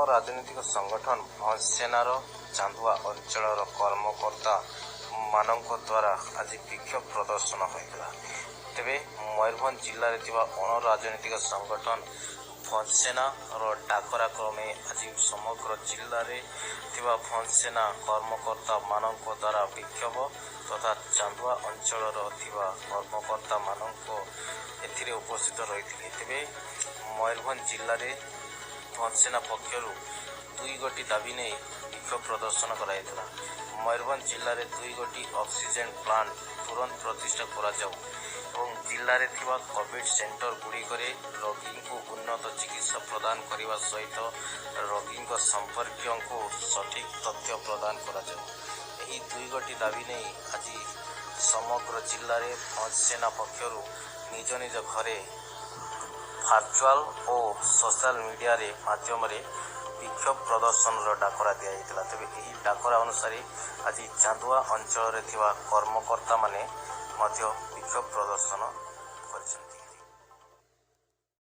ଅଣରାଜନୈତିକ ସଂଗଠନ ଭଞ୍ଜସେନାର ଚାନ୍ଦୁଆ ଅଞ୍ଚଳର କର୍ମକର୍ତ୍ତା ମାନଙ୍କ ଦ୍ୱାରା ଆଜି ବିକ୍ଷୋଭ ପ୍ରଦର୍ଶନ ହୋଇଥିଲା। ତେବେ ମୟୂରଭଞ୍ଜ ଜିଲ୍ଲାରେ ଥିବା ଅଣରାଜନୈତିକ ସଂଗଠନ ଭଞ୍ଜସେନାର ଡାକରା କ୍ରମେ ଆଜି ସମଗ୍ର ଜିଲ୍ଲାରେ ଥିବା ଭଞ୍ଜସେନା କର୍ମକର୍ତ୍ତାମାନଙ୍କ ଦ୍ୱାରା ବିକ୍ଷୋଭ ତଥା ଚାନ୍ଦୁଆ ଅଞ୍ଚଳର ଥିବା କର୍ମକର୍ତ୍ତାମାନଙ୍କ ଏଥିରେ ଉପସ୍ଥିତ ରହିଥିଲେ। ତେବେ ମୟୂରଭଞ୍ଜ ଜିଲ୍ଲାରେ ଭଞ୍ଜସେନା ପକ୍ଷରୁ 2 ଗୋଟି ଦାବି ନେଇ ବିକ୍ଷୋଭ ପ୍ରଦର୍ଶନ କରାଯାଇଥିଲା। ମୟୂରଭଞ୍ଜ ଜିଲ୍ଲାରେ 2 ଗୋଟି ଅକ୍ସିଜେନ୍ ପ୍ଲାଣ୍ଟ ତୁରନ୍ତ ପ୍ରତିଷ୍ଠା କରାଯାଉ ଏବଂ ଜିଲ୍ଲାରେ ଥିବା କୋଭିଡ୍ ସେଣ୍ଟର ଗୁଡ଼ିକରେ ରୋଗୀଙ୍କୁ ଉନ୍ନତ ଚିକିତ୍ସା ପ୍ରଦାନ କରିବା ସହିତ ରୋଗୀଙ୍କ ସମ୍ପର୍କୀୟଙ୍କୁ ସଠିକ୍ ତଥ୍ୟ ପ୍ରଦାନ କରାଯାଉ। ଏହି 2 ଗୋଟି ଦାବି ନେଇ ଆଜି ସମଗ୍ର ଜିଲ୍ଲାରେ ଭଞ୍ଜସେନା ପକ୍ଷରୁ ନିଜ ନିଜ ଘରେ ଭାର୍ଚୁଆଲ ଓ ସୋସିଆଲ ମିଡ଼ିଆରେ ମାଧ୍ୟମରେ ବିକ୍ଷୋଭ ପ୍ରଦର୍ଶନର ଡାକରା ଦିଆଯାଇଥିଲା। ତେବେ ଏହି ଡାକରା ଅନୁସାରେ ଆଜି ଚାନ୍ଦୁଆ ଅଞ୍ଚଳରେ ଥିବା କର୍ମକର୍ତ୍ତାମାନେ ମଧ୍ୟ ବିକ୍ଷୋଭ ପ୍ରଦର୍ଶନ କରିଛନ୍ତି।